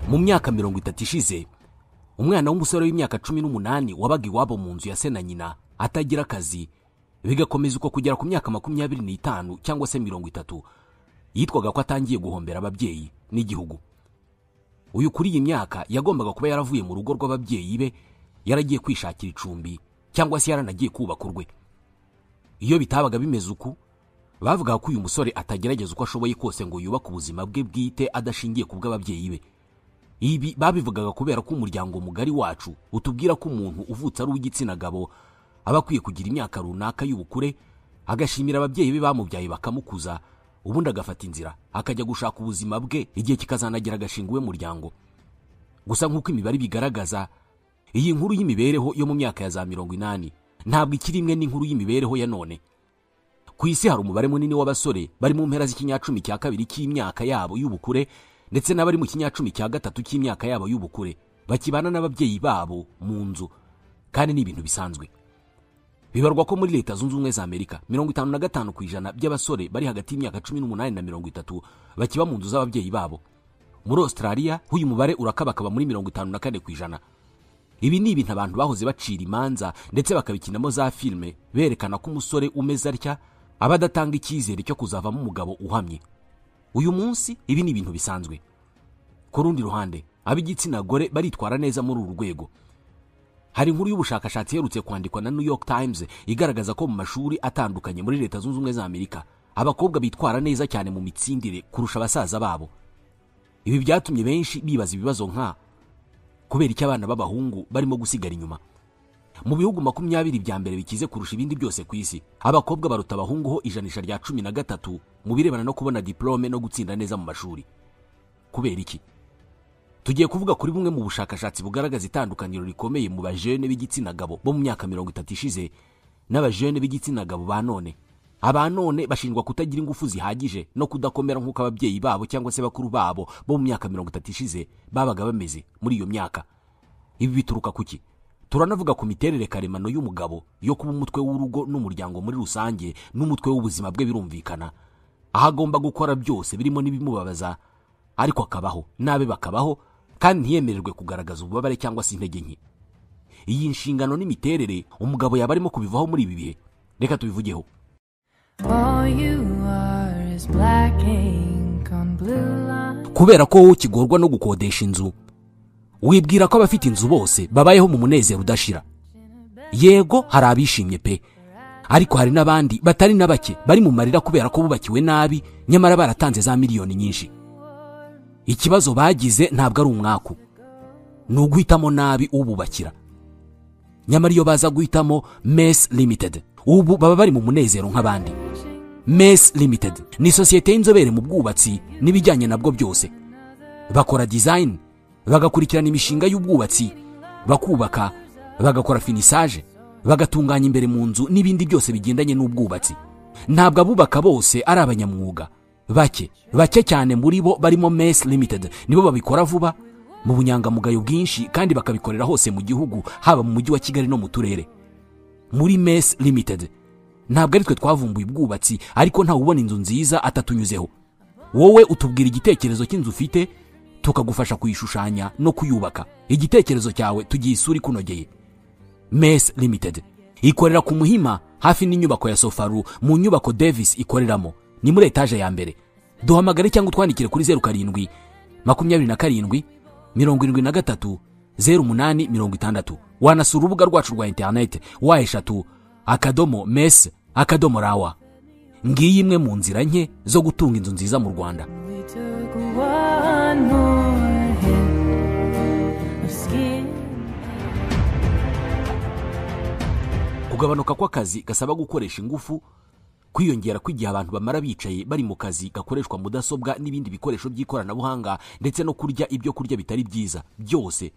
Mu myaka 30 ishize, umwana w'umusore w'imyaka 18 wabaga iwabo mu nzu ya se na nyina atagira akazi, bigakomeza uko kugera ku myaka 25 cyangwa se 30, yitwaga ko atangiye guhombera ababyeyi n'igihugu. Uyu kuri iyi myaka yagombaga kuba yaravuye mu rugo rw'ababyeyi be, yaragiye kwishakira icumbi cyangwa se yaranagiye kubaka urwe. Iyo bitabaga bimeze uku, bavugaga ko uyu musore atagerageza uko ashoboye kose ngo yubake ubuzima bwe bwite adashingiye ku bw'ababyeyi be. Ibi babivugaga kubera ko umuryango mugari wacu utubwira ko umuntu uvutse ari uw'igitsina gabo aba akwiye kugira imyaka runaka y'ubukure, agashimira ababyeyi be bamubyaye bakamukuza, ubundi agafata inzira akajya gushaka ubuzima bwe, igihe kikazanagira agashinga uwe muryango. Gusa nk'uko imibare bigaragaza, iyi nkuru y'imibereho yo mu myaka ya za 80 ntabwo ikiri imwe n'inkuru y'imibereho ya none. Ku isi hari umubare munini w'abasore bari mu mpera z'ikinyacumi cya kabiri cy'imyaka yabo y'ubukure, ndetse n'abari mu kinyacumi cya gatatu cy'imyaka yabo y'ubukure bakibana n'ababyeyi babo mu nzu, kandi ni ibintu bisanzwe. Bibarwa ko muri Leta Zunze Ubumwe za Amerika 55% by'abasore bari hagati y'imyaka 18 na 30 bakiba mu nzu z'ababyeyi babo. Muri Australia uyu mubare urakabakaba muri 54%. Ibi ni ibintu abantu bahoze bacira imanza ndetse bakabikinamo za filme, berekana ko umusore umeze atya aba adatanga icyizere cyo kuzavamo umugabo uhamye. Uyu munsi ibi ni ibintu bisanzwe. Ku rundi ruhande, ab'igitsina gore baritwara neza muri uru rwego. Hari inkuru y'ubushakashatsi iherutse kwandikwa na New York Times igaragaza ko mu mashuri atandukanye muri Leta Zunze Ubumwe za Amerika abakobwa bitwara neza cyane mu mitsindire kurusha abasaza babo. Ibi byatumye benshi bibaza ibibazo nka kubera icyo abana b'abahungu barimo gusigara inyuma. Mu bihugu 20 bya mbere bikize kurusha ibindi byose ku isi, abakobwa baruta abahungu ho ijanisha rya 13 mu birebana no kubona diplome no gutsinda neza mu mashuri. Kubera iki? Tugiye kuvuga kuri bumwe mu bushakashatsi bugaragaza itandukaniro rikomeye mu bajene b'igitsina gabo bo mu myaka 30 ishize n'abajene b'igitsina gabo ba none. Aba none bashinjwa kutagira ingufu zihagije no kudakomera nk'uko ababyeyi babo cyangwa se bakuru babo bo mu myaka 30 ishize babaga bameze muri iyo myaka. Ibi bituruka kuki? Turanavuga ku miterere karemano y'umugabo yo kuba umutwe w'urugo n'umuryango muri rusange n'umutwe w'ubuzima bwe, birumvikana aho agomba gukora byose birimo n'ibimubabaza, ariko akabaho nabe bakabaho, kandi ntiyemererwe kugaragaza ububabare cyangwa se intege nke. Iyi nshingano n'imiterere umugabo yaba arimo kubivaho muri ibi bihe, reka tubivugeho. Kubera ko wowe ukigorwa no gukodesha inzu, wibwira ko abafite inzu bose babayeho mu munezero udashira. Yego hari abishimye pe, ariko hari n'abandi batari na bake bari mu marira kubera ko bubakiwe nabi, nyamara baratanze za miliyoni nyinshi. Ikibazo bagize ntabwo ari umwaku, ni uguhitamo nabi ububakira. Nyamara iyo baza guhitamo Mess Limited, ubu baba bari mu munezero nk'abandi. Mess Limited ni sosiyete y'inzobere mu bwubatsi n'ibijyanye nabwo byose. Bakora design, bagakurikirana imishinga y'ubwubatsi, bakubaka, bagakora finissage, bagatunganya imbere mu nzu n'ibindi byose bigendanye n'ubwubatsi. Ntabwo abubaka bose ari abanyamwuga, bake bake cyane muri bo barimo Mess Limited nibo babikora vuba mu bunyangamugayo bwinshi, kandi bakabikorera hose mu gihugu, haba mu mujyi wa Kigali no mu turere. Muri Mess Limited ntabwo ari twe twavumbuye ubwubatsi, ariko ntawe ubona inzu nziza atatunyuzeho. Wowe utubwira igitekerezo cy'inzu ufite, tukagufasha kuyishushanya no kuyubaka. Igitekerezo cyawe tugiye isura ikunogeye. Mess Limited ikorera ku Muhima hafi n'inyubako ya Sofaru, mu nyubako Davis ikoreramo, ni muri etaje ya mbere. Duhamagare cyangwa utwandikire kuri 07 27 73 08 60. Wanasura urubuga rwacu rwa internet w3.mess.rawa. Ngiyi imwe mu nzira nke zo gutunga inzu nziza mu Rwanda. Kugabanuka kw'akazi gasaba gukoresha ingufu, kwiyongera kw'igihe abantu bamara bicaye bari mu kazi gakoreshwa mudasobwa n'ibindi bikoresho by'ikoranabuhanga, ndetse no kurya ibyo kurya bitari byiza, byose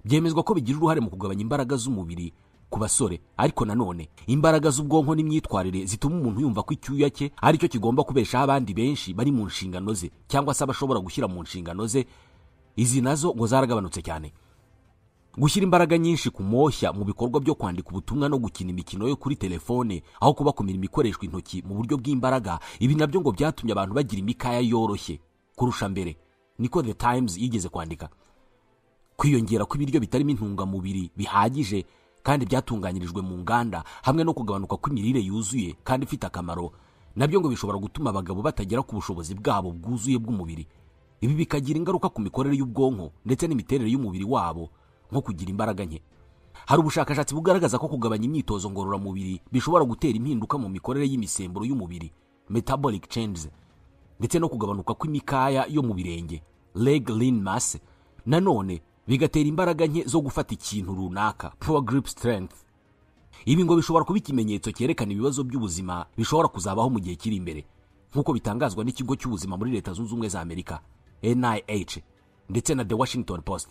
byemezwa ko bigira uruhare mu kugabanya imbaraga z'umubiri ku basore. Ariko nanone imbaraga z'ubwonko n'imyitwarire zituma umuntu yumva ko icyuya cye aricyo kigomba kubeshaho abandi benshi bari mu nshingano ze cyangwa se abashobora gushyira mu nshingano ze, izi nazo ngo zaragabanutse cyane. Gushyira imbaraga nyinshi ku moshya mu bikorwa byo kwandika ubutumwa no gukina imikino yo kuri telefone aho kuba ku mirimo ikoreshwa intoki mu buryo bw'imbaraga, ibi nabyo ngo byatumye abantu bagira imikaya yoroshye kurusha mbere, Niko The Times yigeze kwandika. Kwiyongera kw'ibiryo bitarimo intungamubiri bihagije kandi byatunganyirijwe mu nganda, hamwe no kugabanuka kw'imirire yuzuye kandi ifite akamaro, nabyo ngo bishobora gutuma abagabo batagera ku bushobozi bwabo bwuzuye bw'umubiri. Ibi bikagira ingaruka ku mikorere y'ubwonko ndetse n'imiterere y'umubiri wabo, nko kugira imbaraga nke. Hari ubushakashatsi bugaragaza ko kugabanya imyitozo ngororamubiri bishobora gutera impinduka mu mikorere y'imisemburo y'umubiri, metabolic changes, ndetse no kugabanuka kw'imikaya yo mu birenge, leg lean mass, nanone bigatera imbaraga nke zo gufata ikintu runaka, poor grip strength. Ibi ngo bishobora kuba ikimenyetso cyerekana ibibazo by'ubuzima bishobora kuzabaho mu gihe kiri imbere, nk'uko bitangazwa n'ikigo cy'ubuzima muri Leta Zunze Ubumwe za Amerika, NIH, ndetse na The Washington Post.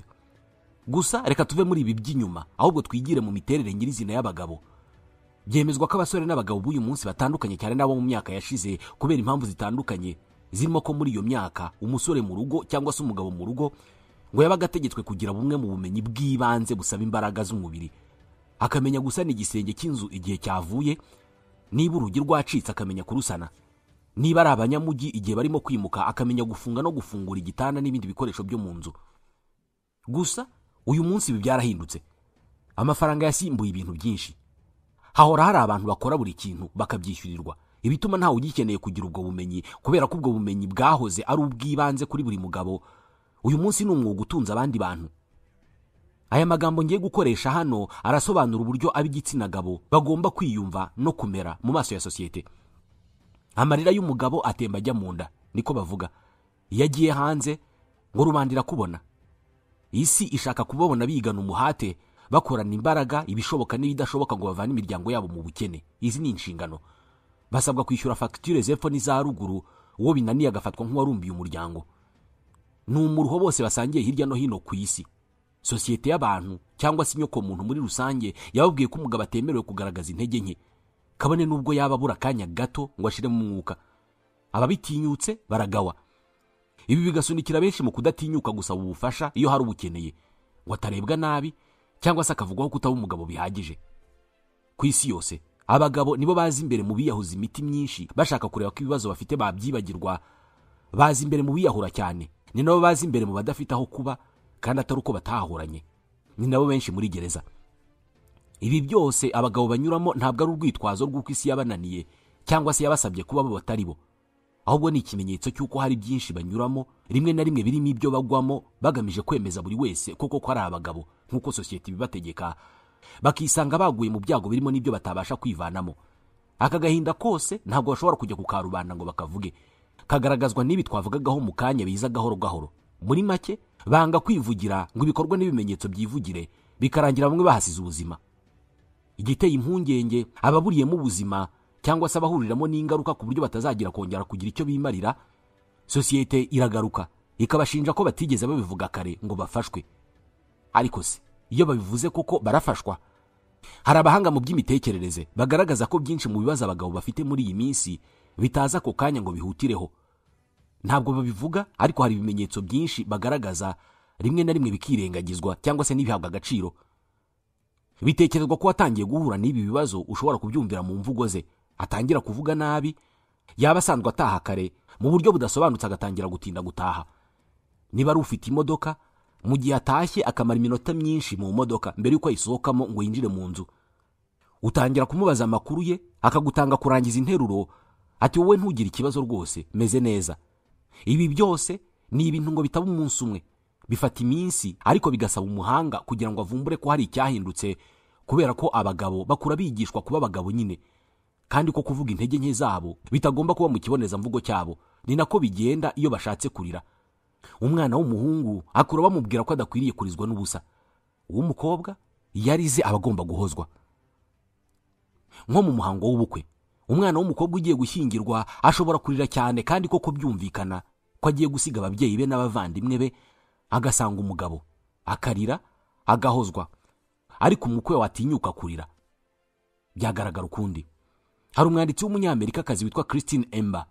Gusa reka tuve muri ibi by'inyuma, ahubwo twigire mu miterere nyirizina y'abagabo. Byemezwa ko abasore n'abagabo b'uyu munsi batandukanye cyane n'abo mu myaka yashize kubera impamvu zitandukanye, zirimo ko muri iyo myaka umusore mu rugo cyangwa se umugabo mu rugo ngo yabaga ategetswe kugira bumwe mu bumenyi bw'ibanze busaba imbaraga z'umubiri, akamenya gusana igisenge cy'inzu igihe cyavuye, niba urugi rwacitse akamenya kurusana, niba ari abanyamujyi igihe barimo kwimuka akamenya gufunga no gufungura igitanda n'ibindi bikoresho byo mu nzu. Gusa uyu munsi ibi byarahindutse. Amafaranga yasimbuye ibintu byinshi. Hahora hari abantu bakora buri kintu bakabyishyurirwa, ibituma ntawe ugikeneye kugira ubwo bumenyi, kubera ko ubwo bumenyi bwahoze ari ubw'ibanze kuri buri mugabo. Uyu munsi ni umwuga utunze abandi bantu. Aya magambo ngiye gukoresha hano arasobanura uburyo ab'igitsina gabo bagomba kwiyumva no kumera mu maso ya sosiyete. Amarira y'umugabo atemba ajya mu nda, niko bavuga. Iyo agiye hanze ngo rubanda irakubona. Isi ishaka kubabona bigana umuhate, bakorana imbaraga, ibishoboka n'ibidashoboka ngo bavane imiryango yabo mu bukene. Izi ni inshingano. Basabwa kwishyura fagitire z'epfo n'iza ruguru, uwo binaniye agafatwa nk'uwarumbiye umuryango. Ni umuruho bose basangiye hirya no hino ku isi. Sosiyete y'abantu cyangwa se inyokomuntu muri rusange yababwiye ko umugabo atemerewe kugaragaza intege nke, kabone n'ubwo yaba abura akanya gato ngo ashiremo umwuka. Ababitinyutse baragawa. Ibi bigasunikira benshi mu kudatinyuka gusaba ubufasha iyo hari ubukeneye, ngo atarebwa nabi cyangwa se akavugwaho kutaba umugabo bihagije. Ku isi yose abagabo nibo bazi imbere mu biyahuza imiti myinshi, bashaka kureba ko ibibazo bafite babyibagirwa. Bazi imbere mu biyahura cyane, ni nabo bazi imbere mu badafite aho kuba kandi atari uko batahahoranye, ni nabo benshi muri gereza. Ibi byose abagabo banyuramo ntabwo ari urwitwazo rw'uko isi yabananiye cyangwa se yabasabye kuba bo batari bo, ahubwo ni ikimenyetso cy'uko hari byinshi banyuramo, rimwe na rimwe birimo ibyo bagwamo bagamije kwemeza buri wese koko ko ari abagabo nk'uko sosiyete ibibategeka, bakisanga baguye mu byago birimo n'ibyo batabasha kwivanamo. Aka gahinda kose ntabwo bashobora kujya ku karubanda ngo bakavuge, kagaragazwa n'ibi twavugagaho mu kanya biza gahoro gahoro. Muri make banga kwivugira ngo ibikorwa n'ibimenyetso byivugire, bikarangira bamwe bahasize ubuzima. Igiteye impungenge ababuriyemo ubuzima cyangwa se abahuriramo n'ingaruka ku buryo batazagira kongera kugira icyo bimarira, sosiyete iragaruka ikabashinja ko batigeze babivuga kare ngo bafashwe. Ariko se iyo babivuze koko barafashwa? Hari abahanga mu by'imitekerereze bagaragaza ko byinshi mu bibazo abagabo bafite muri iyi minsi bitaza ako kanya ngo bihutireho. Ntabwo babivuga, ariko hari ibimenyetso byinshi bagaragaza, rimwe na rimwe bikirengagizwa cyangwa se ntibihabwe agaciro. Bitekerezwa ko watangiye guhura n'ibi bibazo ushobora kubyumvira mu mvugo ze, atangira kuvuga nabi, yaba asanzwe ataha kare mu buryo budasobanutse agatangira gutinda gutaha. Niba ari ufite imodoka, mu gihe atashye akamara iminota myinshi mu modoka mbere y'uko ayisohokamo ngo yinjire mu nzu. Utangira kumubaza amakuru ye, akagutanga kurangiza interuro ati wowe ntugire ikibazo rwose, meze neza. Ibi byose ni ibintu ngo bitaba umunsi umwe, bifata iminsi, ariko bigasaba umuhanga kugira ngo avumbure ko hari icyahindutse, kubera ko abagabo bakura bigishwa kuba abagabo nyine, kandi ko kuvuga intege nke zabo bitagomba kuba mu kibonezamvugo cyabo. Ni nako bigenda iyo bashatse kurira. Umwana w'umuhungu akura bamubwira ko adakwiriye kurizwa n'ubusa, uw'umukobwa yarize aba agomba guhozwa. Nko mu muhango w'ubukwe, umwana w'umukobwa ugiye gushyingirwa ashobora kurira cyane, kandi koko byumvikana ko agiye gusiga ababyeyi be n'abavandimwe be, agasanga umugabo akarira agahozwa. Ariko umukwe watinyuka kurira byagaragara ukundi. Hari umwanditsi w'umunyamerikakazi witwa Christine Emba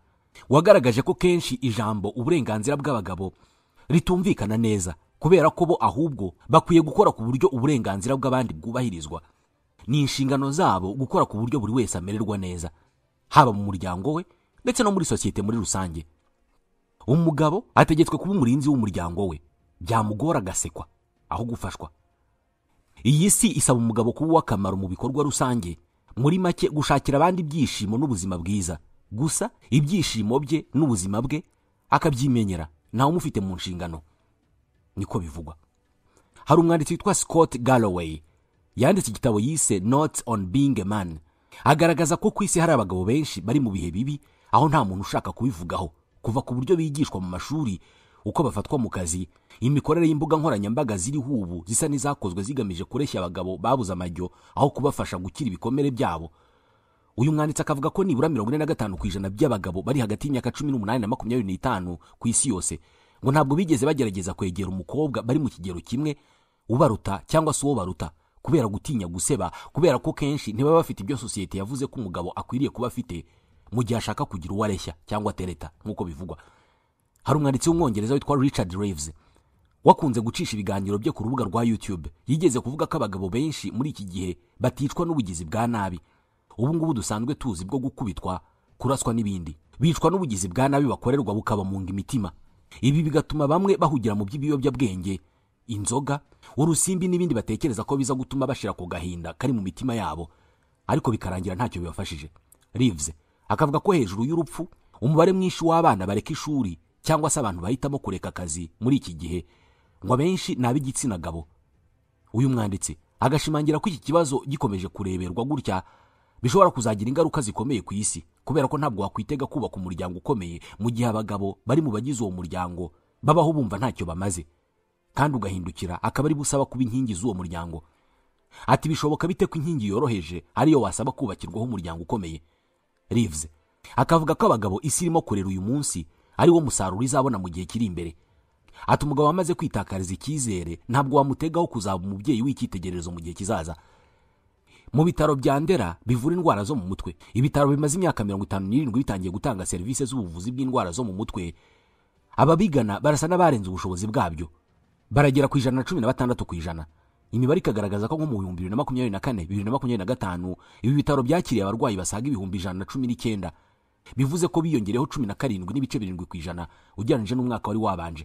wagaragaje ko kenshi ijambo uburenganzira bw'abagabo ritumvikana neza, kubera ko bo ahubwo bakwiye gukora ku buryo uburenganzira bw'abandi bwubahirizwa. Ni inshingano zabo gukora ku buryo buri wese amererwa neza, haba mu muryango we ndetse no muri sosiyete muri rusange. Umugabo ategetswe kuba umurinzi w'umuryango we, byamugora agasekwa aho gufashwa. Iyi si isaba umugabo kuba uw'akamaro mu bikorwa rusange, muri make gushakira abandi ibyishimo n'ubuzima bwiza. Gusa ibyishimo bye n'ubuzima bwe akabyimenyera, ntawe umufite mu nshingano, niko bivugwa. Hari umwanditsi witwa Scott Galloway yanditse igitabo yise Notes on Being a Man, agaragaza ko ku isi hari abagabo benshi bari mu bihe bibi aho nta muntu ushaka kubivugaho, kuva ku buryo bigishwa mu mashuri, uko bafatwa mu kazi, imikorere y'imbuga nkoranyambaga ziriho ubu zisa n'izakozwe zigamije kureshya abagabo babuze amajyo aho kubafasha gukira ibikomere byabo. Uyu mwanditsi akavuga ko nibura 45% by'abagabo bari hagati y'imyaka 18 na 25 ku isi yose ngo ntabwo bigeze bagerageza kwegera umukobwa bari mu kigero kimwe ubaruta cyangwa se uwo baruta, kubera gutinya guseba, kubera ko kenshi ntibaba bafite ibyo sosiyete yavuze ko umugabo akwiriye kuba afite mu gihe ashaka kugira uwo areshya cyangwa atereta nk'uko bivugwa. Hari umwanditsi w'umwongereza witwa Richard Reeves wakunze gucisha ibiganiro bye ku rubuga rwa YouTube, yigeze kuvuga ko abagabo benshi muri iki gihe baticwa n'ubugizi bwa nabi ubu ngubu dusanzwe tuzi bwo gukubitwa, kuraswa n'ibindi. Bicwa n'ubugizi bwa nabi bakorerwa bukabamunga imitima. Ibi bigatuma bamwe bahugira mu by'ibiyobyabwenge, inzoga, urusimbi n'ibindi batekereza ko biza gutuma bashira ku gahinda kari mu mitima yabo, ariko bikarangira ntacyo bibafashije. Reeves akavuga ko hejuru y'urupfu umubare mwinshi w'abana bareka ishuri cyangwa se abantu bahitamo kureka akazi muri iki gihe ngo abenshi ni ab'igitsina gabo. Uyu mwanditsi agashimangira ko iki kibazo gikomeje kureberwa gutya bishobora kuzagira ingaruka zikomeye ku isi, kubera ko ntabwo wakwitega kubaka umuryango ukomeye mu gihe abagabo bari mu bagize uwo muryango babaho bumva ntacyo bamaze, kandi ugahindukira akaba ari busaba kuba inkingi z'uwo muryango. Ati bishoboka bite ko inkingi yoroheje ariyo wasaba kubakirwaho umuryango ukomeye? Reeves akavuga ko abagabo isi irimo kurera uyu munsi ari wo musaruro izabona mu gihe kiri imbere. Ati umugabo wamaze kwitakariza icyizere ntabwo wamutegaho kuzaba umubyeyi w'icyitegererezo mu gihe kizaza. Mu bitaro bya Ndera bivura indwara zo mu mutwe, ibitaro bimaze imyaka 57 bitangiye gutanga serivisi z'ubuvuzi bw'indwara zo mu mutwe, ababigana barasa n'abarenze ubushobozi bwabyo, baragera ku 116%. Imibare ikagaragaza ko nko mu 2024 2025 ibi bitaro byakiriye abarwayi basaga 119,000, bivuze ko biyongereho 17.7% ugereranyije n'umwaka wari wabanje.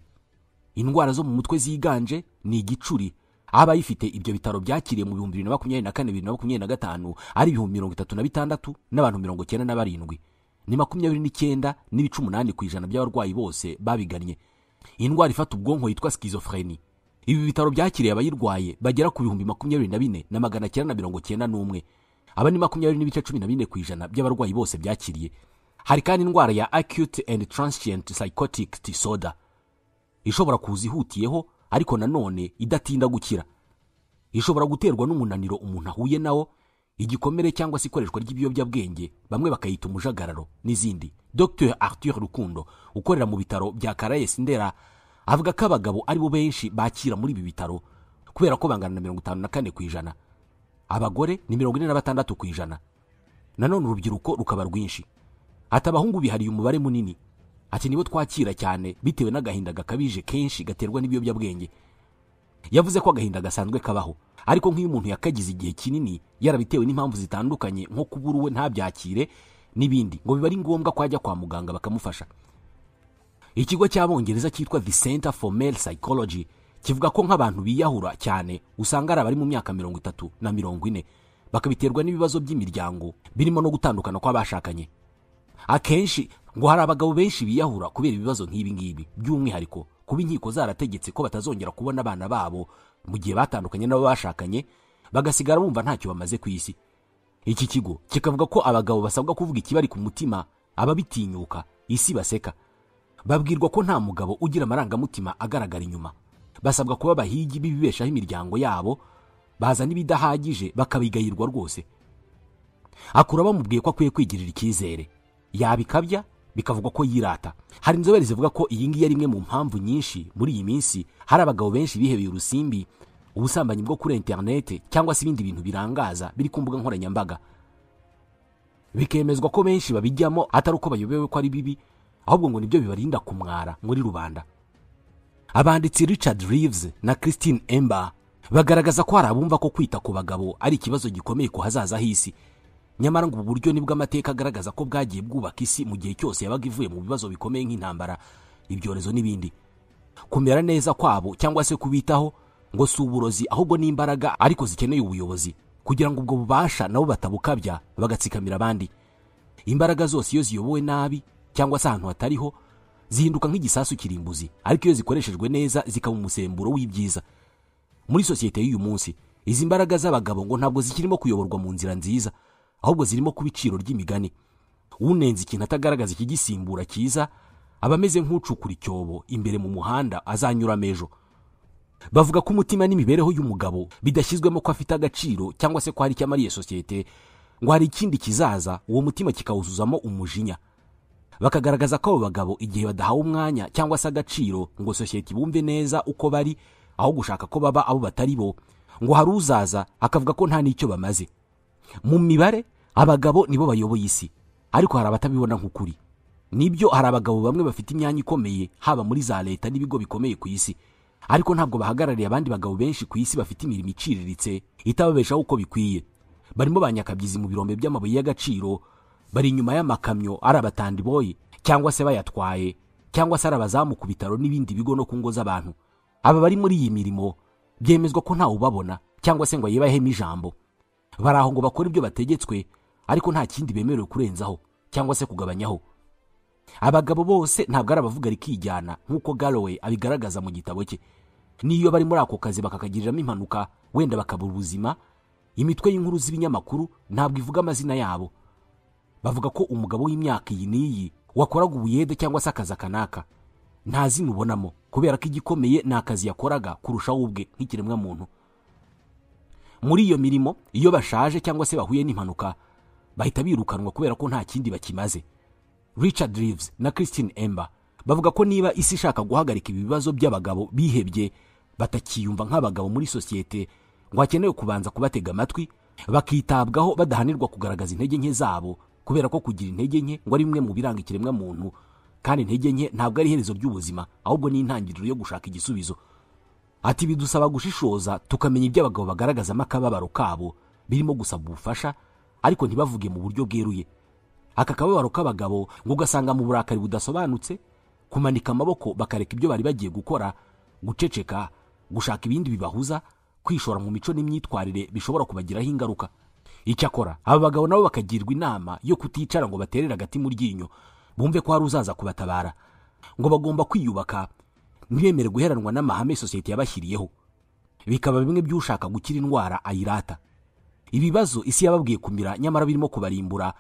Indwara zo mu mutwe ziganje ni igicuri, abayifite ibyo bitaro byakiriye mu 2024 2025 ari 36,000 n'abantu 97, ni 29.8% by'abarwayi bose babigannye. Indwara ifata ubwonko yitwa schizophrenie, ibi bitaro byakiriye abayirwaye bagera ku 24,991, aba ni 20.14% by'abarwayi bose byakiriye. Hari kandi indwara ya acute and transient psychotic disorder ishobora kuza ihutiyeho ariko nanone idatinda gukira, ishobora guterwa n'umunaniro umuntu ahuye nawo, igikomere cyangwa se ikoreshwa ry'ibiyobyabwenge, bamwe bakayita umujagararo n'izindi. Dr Arthur Rukundo ukorera mu bitaro bya Caraes Ndera avuga ko abagabo ari bo benshi bakira muri ibi bitaro kubera ko bangana na 54%, abagore ni 46%, nanone urubyiruko rukaba rwinshi. Ati abahungu bihariye umubare munini, ati nibo twakira cyane bitewe n'agahinda gakabije kenshi gaterwa n'ibiyobyabwenge. Yavuze ko agahinda gasanzwe kabaho, ariko nk'iyo umuntu yakagize igihe kinini yarabitewe n'impamvu zitandukanye nko kubura uwe ntabyakire n'ibindi, ngo biba ari ngombwa ko ajya kwa muganga bakamufasha. Ikigo cy'Abongereza cyitwa The Center for Male Psychology kivuga ko nk'abantu biyahura cyane usanga ari abari mu myaka 30 na 40, bakabiterwa n'ibibazo by'imiryango birimo no gutandukana kw'abashakanye. Akenshi ngo hari abagabo benshi biyahura kubera ibibazo nk'ibi ngibi, by'umwihariko kuba inkiko zarategetse ko batazongera kubona abana babo mu gihe batandukanye n'abo bashakanye, bagasigara bumva ntacyo bamaze ku isi. Iki kigo kikavuga ko abagabo basabwa kuvuga ikibari ku mutima, ababitinyuka isi baseka. Babwirwa ko nta mugabo ugira amarangamutima agaragara inyuma, basabwa kuba abahigi b'ibibeshaho imiryango yabo, bazana ibidahagije bakabigayirwa rwose. Akura bamubwiye ko akwiye kwigirira icyizere, yabikabya bikavugwa ko yirata. Hari inzobere zivuga ko iyi ngiyi ari imwe mu mpamvu nyinshi muri iyi minsi hari abagabo benshi bihebeye urusimbi, ubusambanyi bwo kuri interinete cyangwa se ibindi bintu birangaza biri ku mbuga nkoranyambaga. Bikemezwa ko benshi babijyamo atari uko bayobewe ko ari bibi, ahubwo ngo nibyo bibarinda kumwara muri rubanda. Abanditsi Richard Reeves na Christine Ember bagaragaza ko hari abumva ko kwita ku bagabo ari ikibazo gikomeye ku hazaza h'isi, nyamara ngo ubu buryo nibwo amateka agaragaza ko bwagiye bwubaka isi mu gihe cyose yabaga ivuye mu bibazo bikomeye nk'intambara, ibyorezo n'ibindi. Kumera neza kwabo cyangwa se kubitaho ngo si uburozi ahubwo n'imbaraga, ariko zikeneye ubuyobozi kugira ngo ubwo bubasha nabo batabukabya bagatsikamira abandi. Imbaraga zose iyo ziyobowe nabi cyangwa se ahantu hatariho zihinduka nk'igisasu kirimbuzi, ariko iyo zikoreshejwe neza zikaba umusemburo w'ibyiza. Muri sosiyete y'uyu munsi izi mbaraga z'abagabo ngo ntabwo zikirimo kuyoborwa mu nzira nziza, ahubwo zirimo kuba iciro ry'imigani. Unenze ikintu atagaragaza ikigisimbura cyiza aba ameze nk'ucukura icyobo imbere mu muhanda azanyuramo ejo. Bavuga ko umutima n'imibereho y'umugabo bidashyizwemo ko afite agaciro cyangwa se ko hari icyo amariye sosiyete, ngo hari ikindi kizaza uwo mutima kikawuzuzamo umujinya. Bakagaragaza ko abo bagabo igihe badahawe umwanya cyangwa se agaciro ngo sosiyete ibumve neza uko bari, aho gushaka ko baba abo batari bo, ngo hari uzaza akavuga ko nta n'icyo bamaze. Mu mibare abagabo nibo bayoboye isi, ariko hari abatabibona nk'ukuri. Nibyo, hari abagabo bamwe bafite imyanya ikomeye haba muri za leta n'ibigo bikomeye ku isi, ariko ntabwo bahagarariye abandi bagabo benshi ku isi bafite imirimo iciriritse itababeshaho uko bikwiye. Barimo ba nyakabyizi mu birombe by'amabuye y'agaciro, bari inyuma y'amakamyo ari abatandiboyi cyangwa se bayatwaye, cyangwa se ari abazamu ku bitaro n'ibindi bigo no ku ngo z'abantu. Aba bari muri iyi mirimo byemezwa ko ntawe ubabona cyangwa se ngo yibahemo ijambo. Bari aho ngo bakore ibyo bategetswe, ariko nta kindi bemerewe kurenzaho cyangwa se kugabanyaho. Abagabo bose ntabwo ari abavuga rikijyana nk'uko Galloway abigaragaza mu gitabo cye. Niyo bari muri ako kazi bakakagiriramo impanuka wenda bakabura ubuzima, imitwe y'inkuru z'ibinyamakuru ntabwo ivuga amazina yabo. Bavuga ko umugabo w'imyaka iyi n'iyi wakoraga ubuyede cyangwa se akazi akanaka nta zina ubonamo, kubera ko igikomeye ni akazi yakoraga kurushaho ubwe nk'ikiremwamuntu. Muri iyo mirimo iyo bashaje cyangwa se bahuye n'impanuka bahita birukanwa kubera ko nta kindi bakimaze. Richard Reeves na Christine Emba bavuga ko niba isi ishaka guhagarika ibibazo by'abagabo bihebye batakiyumva nk'abagabo muri sosiyete, ngo hakenewe kubanza kubatega amatwi bakitabwaho badahanirwa kugaragaza intege nke zabo, kubera ko kugira intege nke ngo ari bimwe mu biranga ikiremwamuntu, kandi intege nke ntabwo ari iherezo ry'ubuzima ahubwo ni intangiriro yo gushaka igisubizo. Ati bidusaba gushishoza tukamenya ibyo abagabo bagaragazamo akababaro kabo, birimo gusaba ubufasha ariko ntibavuge mu buryo bweruye. Aka kababaro k'abagabo ngo ugasanga mu burakari budasobanutse, kumanika amaboko bakareka ibyo bari bagiye gukora, guceceka, gushaka ibindi bibahuza, kwishora mu mico n'imyitwarire bishobora kubagiraho ingaruka. Icyakora aba bagabo nabo bakagirwa inama yo kuticara ngo baterere agati mu ryinyo, bumve ko hari uzaza kubatabara. Ngo bagomba kwiyubaka, ntibemere guheranwa n'amahame sosiyete yabashyiriyeho, bikaba bimwe by'ushaka gukira indwara ayirata. Ibibazo isi yababwiye kumira nyamara birimo kubarimbura,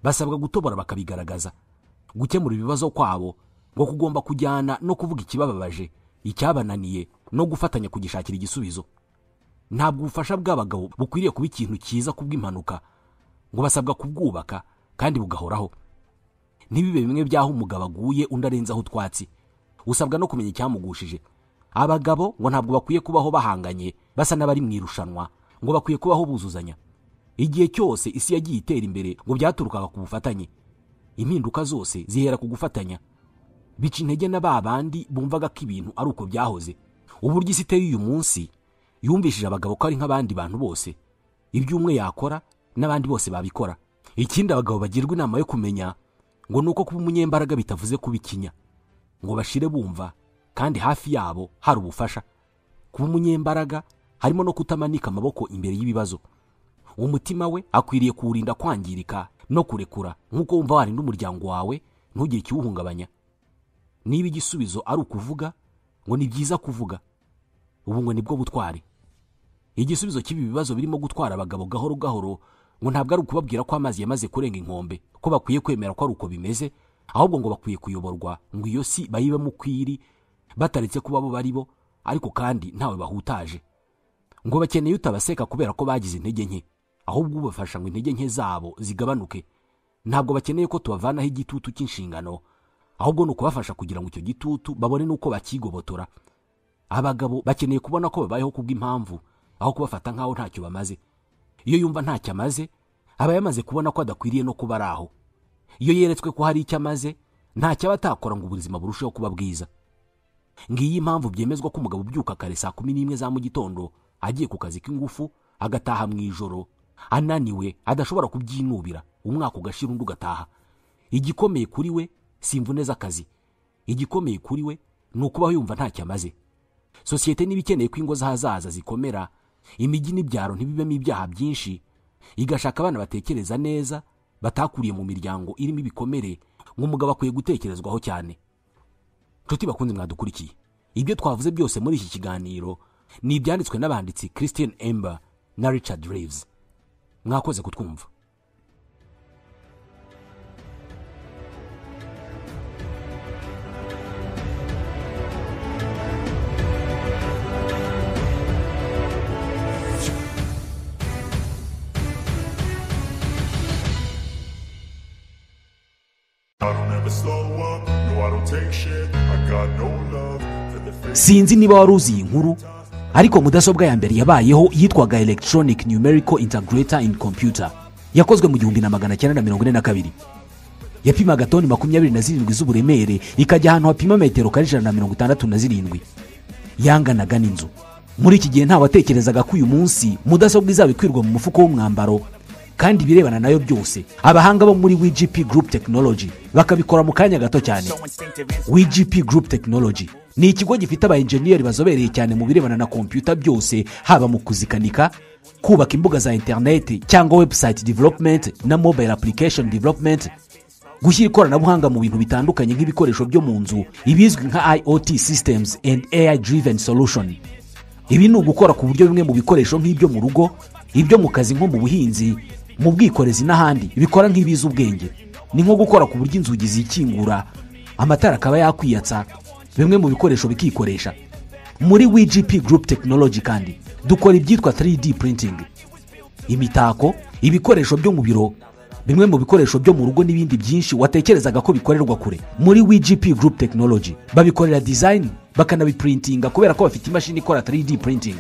basabwa gutobora bakabigaragaza. Gukemura ibibazo kwabo ngo kugomba kujyana no kuvuga ikibababaje, icyabananiye, no gufatanya kugishakira igisubizo. Ntabwo ubufasha bw'abagabo bukwiriye kuba ikintu cyiza kubw'impanuka, ngo basabwa kubwubaka kandi bugahoraho. Ntibibe bimwe by'aho umugabo aguye undi arenzaho utwatsi. Usabwa no kumenya icyamugushije. Abagabo ngo ntabwo bakwiye kubaho bahanganye basa n'abari mu irushanwa, ngo bakwiye kubaho buzuzanya. Igihe cyose isi yagiye itera imbere ngo byaturukaga ku bufatanye. Impinduka zose zihera ku gufatanya. Bica intege na ba bandi bumvaga ko ibintu ari uko byahoze. Uburyo isi iteye uyu munsi yumvishije abagabo ko ari nk'abandi bantu bose, ibyo umwe yakora n'abandi bose babikora. Ikindi abagabo bagirwa inama yo kumenya ngo nuko kuba umunyembaraga bitavuze kuba ikinya, ngo bashire bumva kandi hafi yabo hari ubufasha. Kuba umunyembaraga harimo no kutamanika amaboko imbere y'ibibazo. Umutima we akwiriye kuwurinda kwangirika no kurekura, nk'uko wumva warinda umuryango wawe ntugire ikiwuhungabanya. Niba igisubizo ari ukuvuga, ngo ni byiza kuvuga, ubu ngo nibwo butwari. Igisubizo cy'ibi bibazo birimo gutwara abagabo gahoro gahoro ngo ntabwo ari ukubabwira ko amazi yamaze kurenga inkombe, ko bakwiye kwemera ko ari uko bimeze, ahubwo ngo bakwiye kuyoborwa ngo iyo si bayibemo ukwiri, bataretse kuba bo bari bo, ariko kandi ntawe bahutaje. Ngo bakeneye utabaseka kubera ko bagize intege nke, ahubwo ubafasha ngo intege nke zabo zigabanuke. Ntabwo bakeneye ko tubavanaho igitutu cy'inshingano, ahubwo ni ukubafasha kugira ngo icyo gitutu babone n'uko bakigobotora. Abagabo bakeneye kubona ko babayeho kubw'impamvu, aho kubafata nk'aho ntacyo bamaze. Iyo yumva ntacyo amaze, aba yamaze kubona ko adakwiriye no kuba ari aho. Iyo yeretswe ko hari icyo amaze, ntacyo aba atakora ngo ubuzima burusheho kuba bwiza. Ngiyi impamvu byemezwa ko umugabo ubyuka kare saa 11 za mu gitondo agiye ku kazi k'ingufu, agataha mu ijoro ananiwe, adashobora kubyinubira, umwaka ugashira undi ugataha. Igikomeye kuri we si imvune z'akazi, Igikomeye kuri we ni ukubaho yumva ntacyo amaze. Sosiyete niba ikeneye ko ingo z'ahazaza zikomera, imijyi n'ibyaro ntibibemo ibyaha byinshi, igashaka abana batekereza neza batakuriye mu miryango irimo ibikomere, ngo umugabo akwiye gutekerezwaho cyane. Nshuti bakunze mwadukurikiye, ibyo twavuze byose muri iki kiganiro ni ibyanditswe n'abanditsi Christine Ember na Richard Reeves. Mwakoze kutwumva. Sinzi niba wari uzi iyi nkuru, ariko mudasobwa ya mbere yabayeho yitwaga Electronic Numerical Integrator in Computer, yakozwe mu 1942. Yapimaga toni 27 z'uburemere, ikajya ahantu hapima metero kare 167. Yanganaga n'inzu. Muri iki gihe ntawatekerezaga ko uyu munsi mudasobwa izaba ikwirwa mu mufuko w'umwambaro, kandi ibirebana nayo byose abahanga bo muri WGP Group Technology bakabikora mu kanya gato cyane. WGP Group Technology ni ikigo gifite aba engineer bazobereye cyane mu birebana na computer byose, haba mu kuzikanika, kubaka imbuga za internet cyangwa website development na mobile application development, gushyira ikoranabuhanga mu bintu bitandukanye nk'ibikoresho byo mu nzu, ibizwi nka IoT systems and AI driven solution. Ibi ni ugukora ku buryo bimwe mu bikoresho nk'ibyo mu rugo, ibyo mu kazi nko mu buhinzi, mu bwikorezi n'ahandi bikora nk'ibiza ubwenge. Ni nko gukora ku buryo inzugi zikingura, amatara akaba yakwiyatsa, bimwe mu bikoresho bikikoresha. Muri WGP Group Technology kandi dukora ibyitwa 3D printing, imitako, ibikoresho byo mu biro, bimwe mu bikoresho byo mu rugo n'ibindi byinshi watekerezaga ko bikorerwa kure. Muri WGP Group Technology babikorera design bakanabiprintinga kubera ko bafite imashini ikora 3D printing.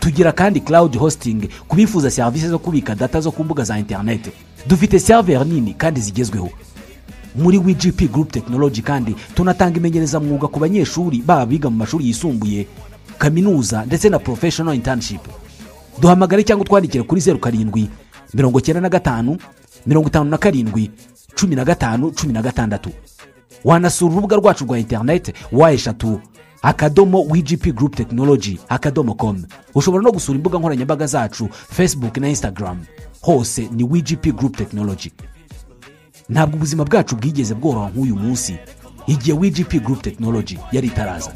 Tugira kandi cloud hosting kubifuza serivisi zo kubika data zo ku mbuga za internet. Dufite server nini kandi zigezweho. Muri WGP Group Technology kandi tunatanga imenyereza mwuga ku banyeshuri baba biga mu mashuri yisumbuye, kaminuza ndetse na professional internship. Duhamagare cyangwa twandikire kuri 07 95 57 15 16. Wanasura urubuga rwacu rwa internet w3.wgpgrouptechnology.com. Ushobora no gusura imbuga nkoranyambaga zacu Facebook na Instagram, hose ni WGP Group Technology. Ntabwo ubuzima bwacu bwigeze bworoha nk'uyu munsi igihe WGP Group Technology yari itaraza.